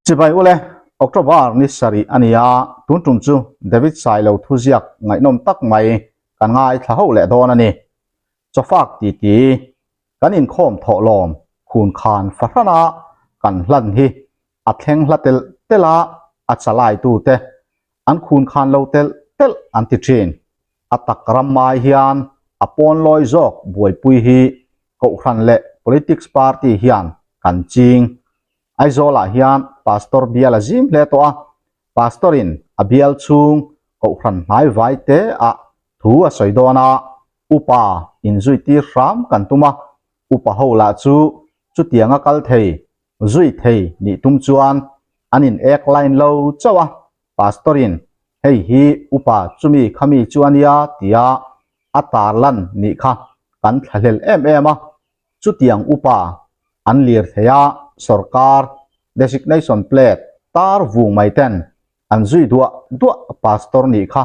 Chibai ule, October ni sarih a ni a, tun tum chu David Sailo thuziak ngaihnawm tak mai kan ngaithla ho leh dawn a ni. Chawfak titi, kan inkhawm thawh lawm khun khan fahrana kan hlan hi a thleng hla telh telh a, a chalaitute an khun khan lo telh telh an ti thin. A tak ram mai hian a pawn lawi zawk buaipui hi Kohhran leh Politics Party hian kan ching. Aizawlah hian Pastor bial a zim hle tawh a, Pastor-in a bial chhung Kohhran hnai vai te ah thu a sawi dawn a, upa inzuitir hram kan tum a, upa ho lah chu chutianga kal thei, zui thei nih tum chuan an in ek line lo chauh a, Pastor-in hei hi upa chumi khami chu a nia tia a tarlan nih kha kan thlahlel em em a, chutiang upa an lir thei a, sorkar designation plate tar vung mai ten an zui duah duah Pastor nih kha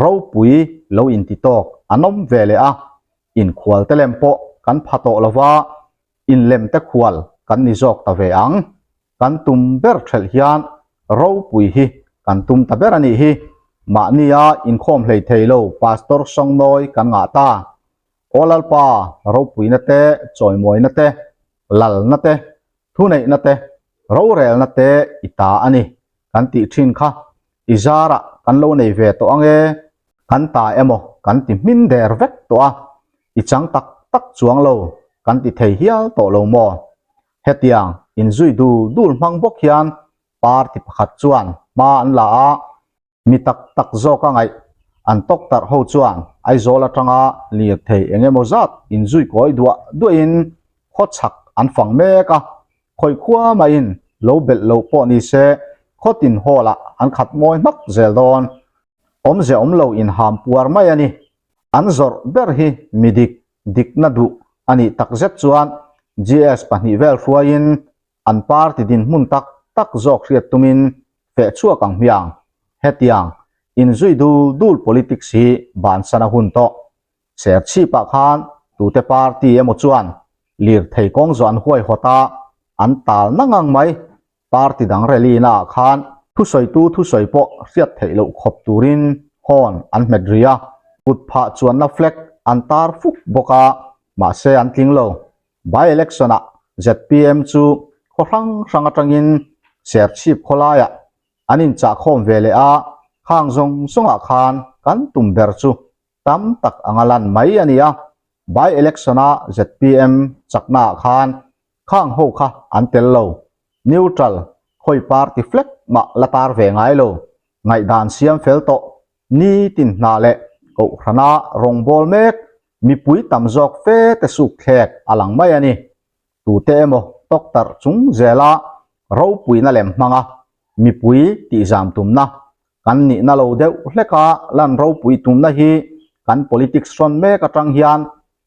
ropui lo inti tawk an awm ve leh a, inkhual te lem pawh kan pha tawh lova, inlem te khual kan ni zawk ta ve ang. Kan tum ber thelh hian ropui hi kan tum ta ber a nih hi. Mahnia inkhawm hlei thei lo Pastor Sawngnawi kan ngah ta. Aw Lalpa, ropuina te, chawimawina te, lalna te, thuneihna te, rorelna te i ta a ni kan tih thin kha i zarah kan lo nei ve tawh ang e, kan ta emaw kan ti hmin der vek tawh a, i chang tak tak chuang lo kan ti thei hial tawh lo maw? Hetiang inzui dul dul hmang bawk hian party pakhat chuan hma an la a, Mi tak tak zawk a ngaih an tawk tarh ho chuan Aizawl atanga lirthei eng emaw zat inzui kawi duah duahin khaw chhak an fang mek a, khawi khua maiin lo belh loh pawh ni se khaw tin hall ah an khat mawi hmak zel dawn. Awmze awm lo inham puar mai a ni. An zawrh ber hi mi dik dikna duh a nih takzet chuan GS pahnih vel hruaiin an party dinhmun tak tak zawk hriat tumin feh chhuak ang hmiang. Hetiang inzui dul dul politics hi bansan a hun tawh. Serchhipah khan tute party emaw chuan lirthei kawng zawh an huaihawt a, an tal na ngang mai. Party dang rally na ah khan thusawitu thusawi pawh hriat theih loh khawp turin horn an hmet ri a, kut phah chuanna flag an tar fuk bawk a, mahse an tling lo. By election ah zpm chu khaw hrang hrang atangin Serchhip khawlaiah an inchahkhawm ve leh a, khang zawng zawngah khan kan tum ber chu tam tak anga lan mai a ni a. By election a zpm chaknaah khan khang ho kha an tel lo, neutral, khawi party flag mah la tar ve ngai lo, ngaihdan siam fel tawh, nitin hna leh kohhrana rawngbâwl mek mipui tam zawk fe te suk thlek a lang mai a ni. Tute emaw tawktarh chung zela ropuina lem hmanga mipui tihzam tumna, kan nihna lo deuh hleka lan ropui tumna hi kan politics hrawn mek atang hian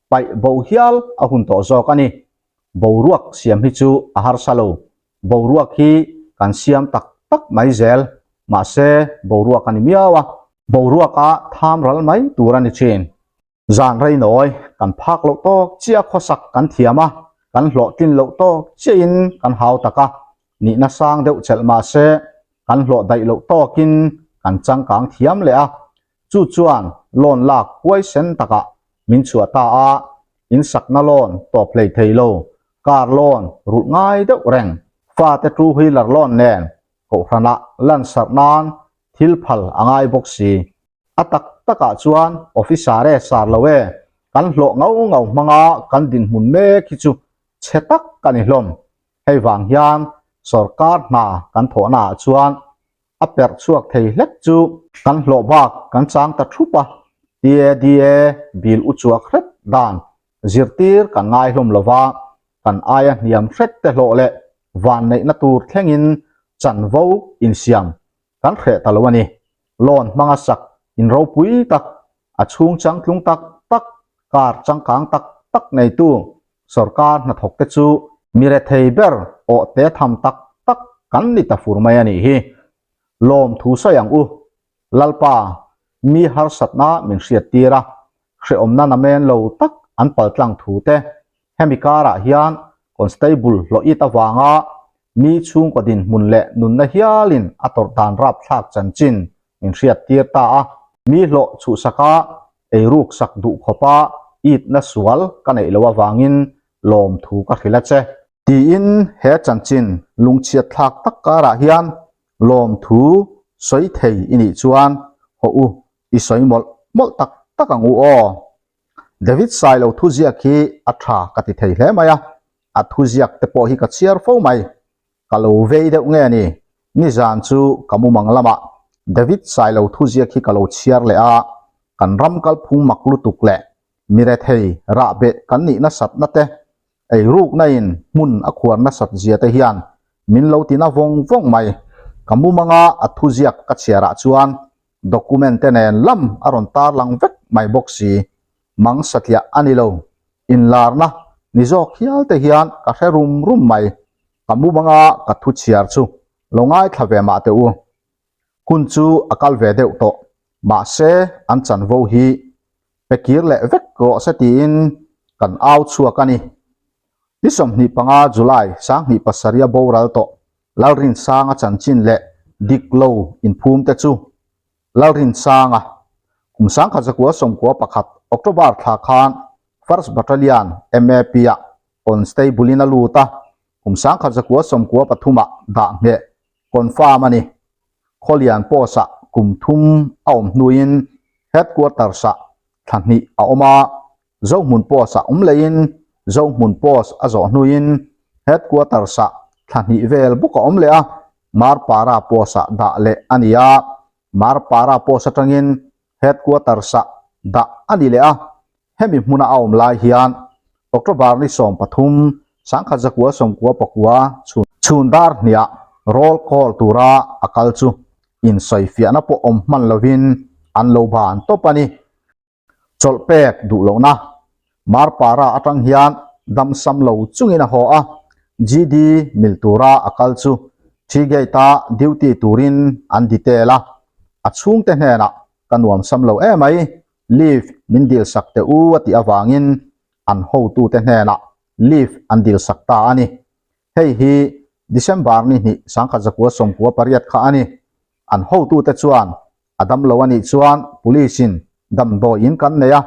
paih bo hial a hun tawh zawk a ni. Boruak siam hi chu a harsa lo. Boruak hi kan siam tak tak mai zel, mahse boruak a ni miau a. Boruaka tham ral mai tur a ni thin. Zan rei nawi kan phak loh tawk chiah khawsak kan thiam a, kan hlawhtlin loh tawk chiahin kan hau tak a, nihna sang deuh chelh mahse kan hlawh daih loh tawkin kan changkang thiam leh a, chu chuan loan lak huaisen takah min chhuah ta a, insakna loan tawp hlei thei lo, car loan rulh ngai deuh reng, fate two wheeler loan nen kohhranah lansarh nan thil phal a ngai bawk si. A tak takah chuan officer e sar lo e, kan hlawh ngau ngau hmanga kan dinhmun mek hi chu chhe tak a ni hlawm. Hei vang hian sorkar hna kan thawhnaah chuan a perh chhuak thei hlek chu kan hlawh bak kan chang ta thup a, TADA bill u chuak hret dan zirtir kan ngai hlawm lo va, kan aia hniam hret te hlawh leh vanneihna tur thlengin chanvo insiam kan hreh ta lo a ni. Loan hmanga sak in ropui tak, a chhung changtlung tak tak, car changkang tak tak neitu sorkar hnathawk te chu mi rethei ber awh te tham tak tak kan ni ta fur mai a nih hi. Lawm thu sawi ang u. Lalpa, mi harsatna min hriat tir a, hrehawmna namen lo tak an paltlang thu te, hemi karah hian constable hlawh it avanga. Mi chhungkaw dinhmun leh nunna hialin a tawrh dan rapthlak chanchin min hriattir ta a. Mi hlawh chhuhsaka eiruk sak duh khawpa itna sual ka neih loh avangin lawmthu ka hrilh a che. Tiin he chanchin lungchhiatthlak tak karah hian lawmthu sawi thei i nih chuan hawh u i sawi mawlh mawlh tak tak ang u aw. David Sailo thuziak hi a tha ka ti thei hle mai a, a thuziak te pawh hi ka chhiar fo mai. Ka lo vei deuh nge ni? Nizan chu ka mumang lamah David Sailo thuziak hi ka lo chhiar leh a, kan ram kalphung mak lutuk leh mirethei rahbeh kan nih nasatna te, eirukna in hmun a khuar nasat zia te hian min lo ti na vawng vawng mai. Ka mumanga a thuziak ka chhiarah chuan document te nen lam a rawn tarlang vek mai bawk si. Mang satliah a ni lo. Inlarna ni zawk hial te hian ka hre rum rum mai. Ka mumanga ka thu chhiar chu lo ngaithla ve mah teh u. Hun chu a kal ve deuh tawh. Mahse an chanvo hi pe kir leh vek rawh se tiin kan au chhuak a ni. Ni 25 July 2007 a boral tawh Lalrinsanga chanchin leh dik lo inphum te chu Lalrinsanga kum 1991 October thla khan First Battalion MAP ah Constable in a lut a, kum 1993 ah dah ngheh confirm a ni. Khawlian post ah kum thum a awm hnuin Headquarters ah thla hnih a awm a, Zohmun Post ah awm leiin Zohmun Post a zawh hnuin Headquarters ah thla hnih vel bawk a awm leh a, Marpara Post ah dah leh a ni a, Marpara Post atangin Headquarters ah dah a ni leh a, hemi hmuna a awm lai hian October ni 13, 1999 chhun dar hniah roll call tura a kal chu insawifiahna pawh awm hman lovin an lo ban tawp a ni. Chawlh pek duh lohna Marpara atang hian dam sam lo chungin a haw a, GD mil tura a kal chu T-gate-a duty turin an detail a, a chhungte hnenah ka nuam sam lo emai, leave min dil sak teh u a tih avangin an hotute hnenah leave an dil sak ta a ni. Hei hi December ni hnih 1998 kha a ni. An hotute chuan A dam lo a nih chuan Police in damdawi in kan nei a,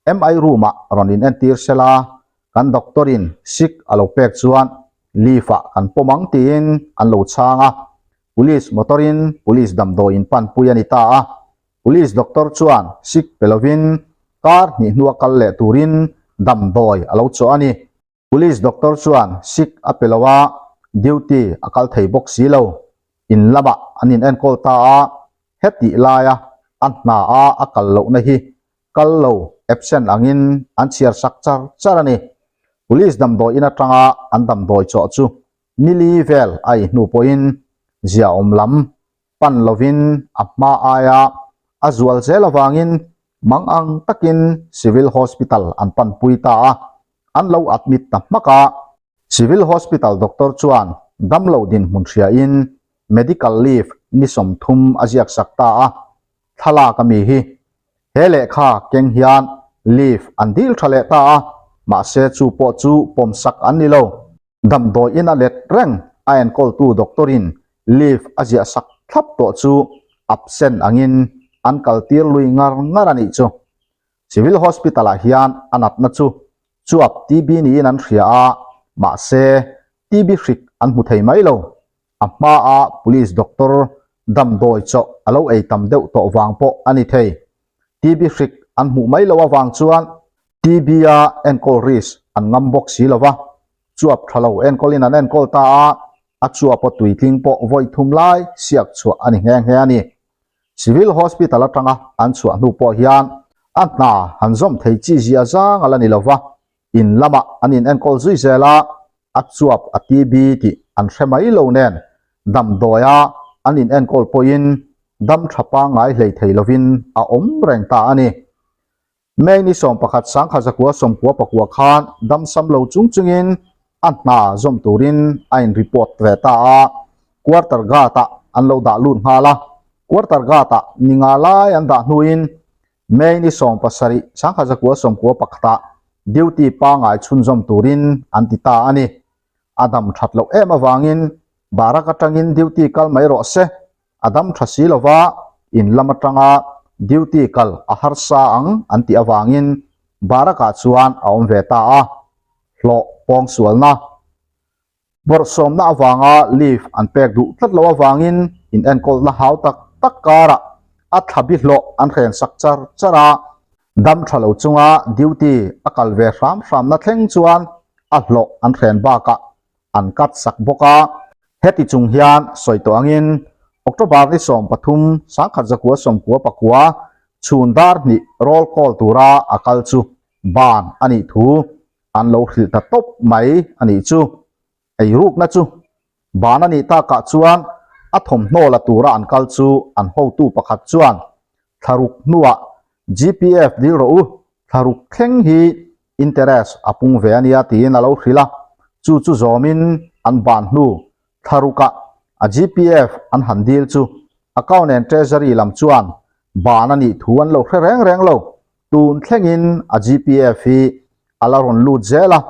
MI room ah rawn in entir sela, kan doctor in sick a lo pek chuan leave ah kan pawm ang tiin an lo chhang a. Police motor in Police damdawi in panpui a ni ta a. Police doctor chuan sick pe lovin kar hnih hnua kal leh turin damdawi a lo chawh a ni. Police doctor chuan sick a pe lo a, duty a kal thei bawk si lo. In lamah an in enkawl ta a, hetih laia a hna a a kal lohna hi kal lo, absent, angin an chhiar sak char char a ni. Police damdawi in atanga an damdawi chawh chu nili vel a ei hnu pawhin ziaawm lam pan lovin a hma aia a zual zel avangin mang ang takin Civil Hospital an panpui ta a, an lo admit ta hmak a. Civil Hospital doctor chuan damlo dinhmun hriain medical leave ni 30 a ziak sak ta a, thlalak ami hi he lehkha keng hian leave an dil tha leh ta a, mahse chu pawh chu pawm sak an ni lo. Damdawi in a let reng a enkawltu doctor in leave a ziah sak thlap tawh chu absent angin an kaltir lui ngar ngar a nih chu. Civil Hospital ah hian a natna chu chuap TB niin an hria a, mahse TB hrik an hmu thei mai lo. A hma a police doctor damdawi chawh a lo ei tam deuh tawh vang pawh a ni thei. TB hrik an hmuh mai loh avang chuan TB a enkawl risk an ngam bawk si lo va, chuap tha lo enkawlin an enkawl ta a, a chuap aw tuitling pawh vawi thum lai siak chhuah a ni nghe nghe a ni. Civil Hospital atanga an chhuah hnu pawh hian a hna han zawm thei chi zia zang a la ni lo va, in lamah an in enkawl zui zel a, a chuap a TB tih an hre mai lo nen damdawia an in enkawl pawhin dam tha pangngai hlei thei lovin a awm reng ta a ni. May ni 11 1999 khan dam sam lo chung chungin a hna zawm turin a in report ve ta a, quarter guard ah an lo dah lut nghal a, quarter guard ah ni nga lai an dah hnuin May ni 17 1991 ah duty pangngai chhunzawm turin an ti ta a ni. A dam that loh em avangin. Barak atangin duty kal mai rawh se, a dam tha si lova in lam atanga duty kal a harsa ang an tih avangin Barak-ah chuan a awm ve ta a, hlawh pawngsualna. Bawrhsawmna avanga leave an pek duh tlat loh avangin in enkawlna hau tak tak karah a thla bi hlawh an hren sak char char a, dam tha lo chunga duty a kal ve hram hramna thleng chuan a hlawh an hren bakah an cut sak bawk a. Heti chung hian sawi tawh angin October ni 13 1999 chhun dar hnih roll call tura a kal chu ban a nih thu an lo hrilh ta tawp mai a nih chu. Eirukna chu ban a nih takah chuan a thawmhnaw la tura an kal chu an hotu pakhat chuan thlaruk hnuah GPF dil rawh u, thlaruk thleng hi interest a pung ve a nia tiin a lo hrilh a, chu chu zawmin an ban hnu thlarukah a GPF an han dil chu Account and Treasury lam chuan ban a nih thu an lo hre reng reng lo. Tun thlengin a GPF hi a la rawn lut zel a,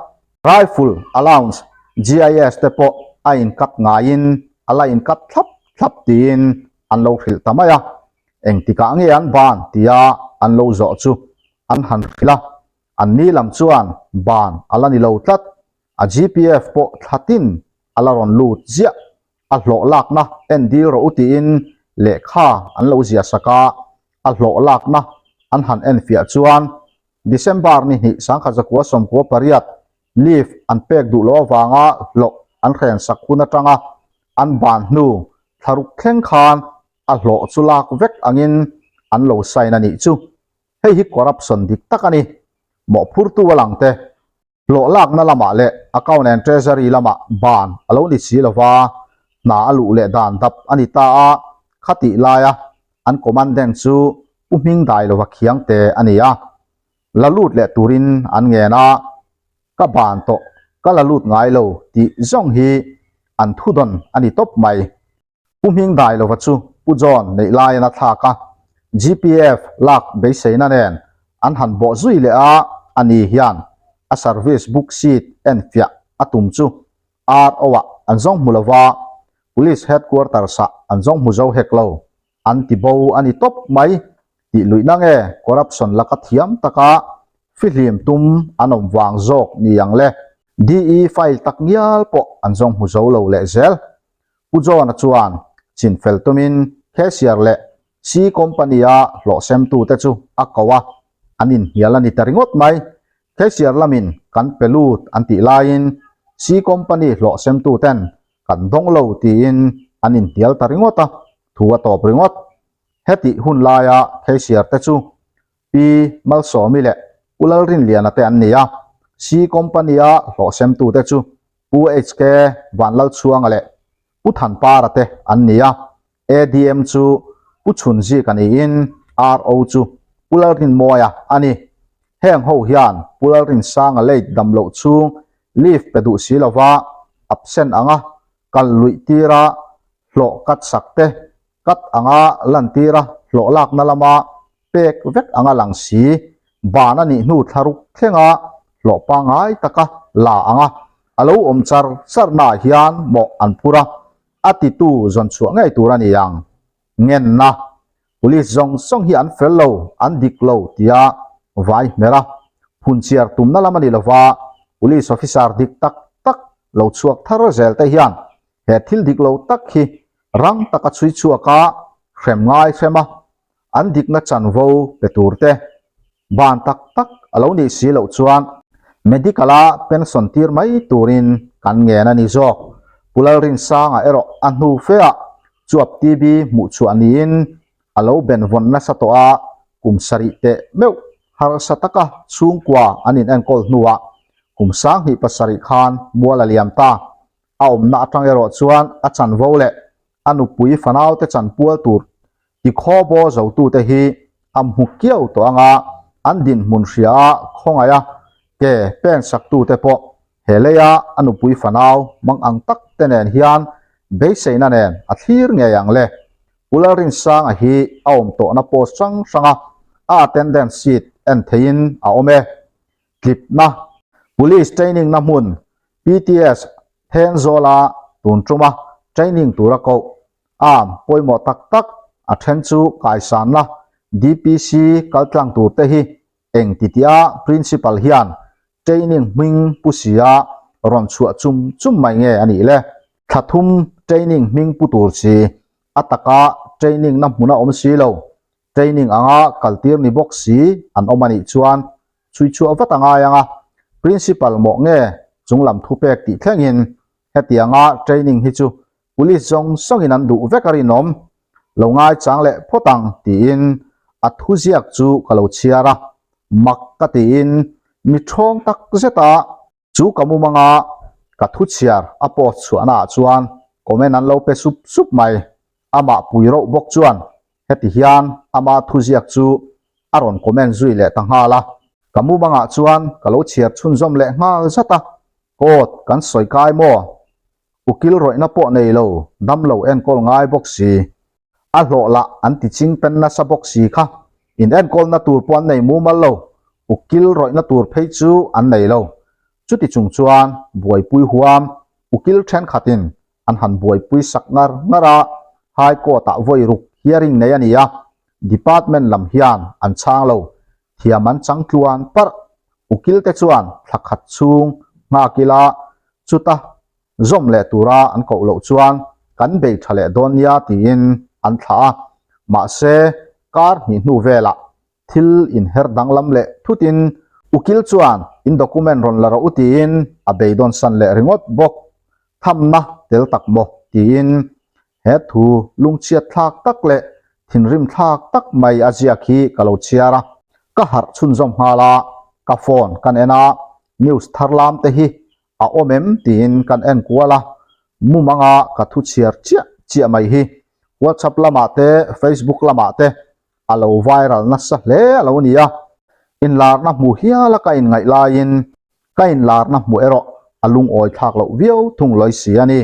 Rifle Allowance, GIS te pawh a inkat ngaiin a la inkat thlap thlap tiin an lo hrilh ta mai a, engtikah nge an ban tia an lo zawh chu an han hrilh a, an ni lam chuan ban a la ni lo tlat, a GPF pawh thlatin a la rawn lut ziah, a hlawh lakna en dil rawh u tiin lehkha an lo ziah sak a, a hlawh lakna an han enfiah chuan December ni hnih 1998 leave an pek duh loh avanga hlawh an hren sak hun atanga an ban hnu thlaruk thleng khan a hlawh chu lak vek angin an lo sign a nih chu. Hei hi corruption dik tak a ni. Mawhphurtu a lang te. Hlawh lakna lamah leh Account and Treasury lamah ban a lo ni si lova, hna a luh leh dan dap a ni ta a, khatih laia an Commandant chu Pu Hming dai lova khiang te a ni a, la lut leh turin an ngen a, ka ban tawh, ka la lut ngai lo tih zawng hi an thudawn a ni tawp mai. Pu Hming dai lova chu Pu John neih laiin a thlak a, GPF lak beiseina nen an han bawh zui leh a, ani hian a service book sheet enfiah a tum chu RO-ah an zawng hmu lova, Police Headquarters-ah an zawng hmu zo hek lo, an ti bo a ni tawp mai tih luihna nge corruption laka thiam taka fihlim tum an awm vang zawk ni ang le? DE file tak ngial pawh an zawng hmu zo lo leh zel. Pu John-a chuan chinfel tumin Cashier leh C Company-a hlawh semtute chu a ko a, an inhnial a ni ta ringawt mai. Cashier lamin kan pe lut an tih laiin C Company hlawh semtuten kan dawng lo tiin an inhnial ta ringawt a, thu a tawp ringawt. Hetih hun laia Cashier te chu Pi Malsawmi leh Pu Lalrinliana te an ni a, C Company-a hlawh semtute chu Pu HK Vanlalchhuanga leh Pu Thanpara te an ni a, ADM chu Pu Chhunzika niin RO chu Pu Lalrinmawia a ni. Heng ho hian Pu Lalrinsanga late dam loh chhung leave pe duh si lova absent anga kal luih tira hlawh cut sak te cut anga lantira hlawh lakna lama pek vek anga lang si, ban a nih hnu thlaruk thlenga hlawh pangngai taka la anga a lo awm char char naah hian mawh an phur a, a titu zawn chhuah ngei tur a ni ang. Ngenna, Police zawng zawng hi an fel lo, an dik lo tia vai hmer a, phunchiar tumna lam a ni lova, Police officer dik tak tak lo chhuak thar zel te hian he thil dik lo tak hi rang taka chhui chhuak a, hrem ngai hrem a, an dikna chanvo pe tur te ban tak tak a lo nih si loh chuan medical a pension tir mai turin kan ngen a ni zawk. Pu Lalrinsanga erawh a hnu feah chuap TB hmuh chhuah niin a lo benvawn nasa tawh a, kum sarih teh meuh harsa taka chhungkua an inenkawl hnuah kum 27 khan mual a liam ta. A awmna atang erawh chuan a chanvo leh a nupui fanaute chanpual tur tikhaw baw zotute hi a hmu kiau tawh anga an dinhmun hria a khawngaih a, ke pen saktute pawh he leia a nupui fanau mang ang tak te nen hian beiseina nen a thlir ngei ang le. Pu Lalrinsanga hi a awm tawhna post hrang hranga a attendance sheet en theihin a awm e. Tlipna, Police training na hmun PTS Thenzawla tun tuma. training tura koh arm pawimawh tak tak a then chu kaisanna DPC kaltlang tur te hi eng titia Principal hian training hming pu sia rawn chhuah chum chum mai nge a nih le? Thla thum training hming pu tur si a taka training na hmun a awm si lo, training anga kaltir ni bawk si an awm a nih chuan chhui chhuah vat a ngai ang a, Principal mawh nge chunglam thupek tih thlengin hetianga training hi chu Police zawng zawngin an duh vek a rinawm, lo ngaichang leh phawt ang tiin a thuziak chu ka lo chhiar a, mak ka tiin mi ṭhawng tak zeta chu ka mumanga ka thu chhiar a post chhuahna ah chuan comment an lo pe sup sup mai, amah pui roh bawk chuan heti hian ama thuziak chu a rawn comment zui leh ta nghal a, ka mumangah chuan ka lo chhiar chhunzawm leh nghal zat a, Court kan sawi kai maw? Ukil rawihna pawh nei lo, dam lo enkawl ngai bawk si. A hlawh lah an ti ching pen nasa bawk si kha. In enkawlna tur pawh an nei mumal lo, ukil rawihna tur phei chu an nei lo. Chuti chung chuan buaipui huam ukil thenkhatin an han buaipui sak ngar ngar a, High Court-ah vawi ruk hearing nei a ni a, Department lam hian an chhang lo, thiam an chang tluan parh. Ukil te chuan thla khat chhung nghak ila chuta zawm leh tura an koh loh chuan kan bei tha leh dawn nia tiin an thlah a, mahse kar hnih hnu velah thil inher danglam leh thutin ukil chuan in document rawn la rawh u tiin a beidawn san leh ringawt bawk. Thamna tel tak maw tiin he thu lungchhiat thlak tak leh thinrim thlak tak mai a ziak hi ka lo chhiar a, ka harh chhunzawm nghal a, ka phone kan en a, news thar lam te hi a awm em tiin kan en kual a, mumanga ka thu chhiar chiah chiah mai hi WhatsApp lamah te Facebook lamah te a lo viral nasa hle a lo ni a, inlarna hmu hiala ka inngaih laiin ka inlarna hmuh erawh a lungawi thlak loh viau thung lawi si a ni.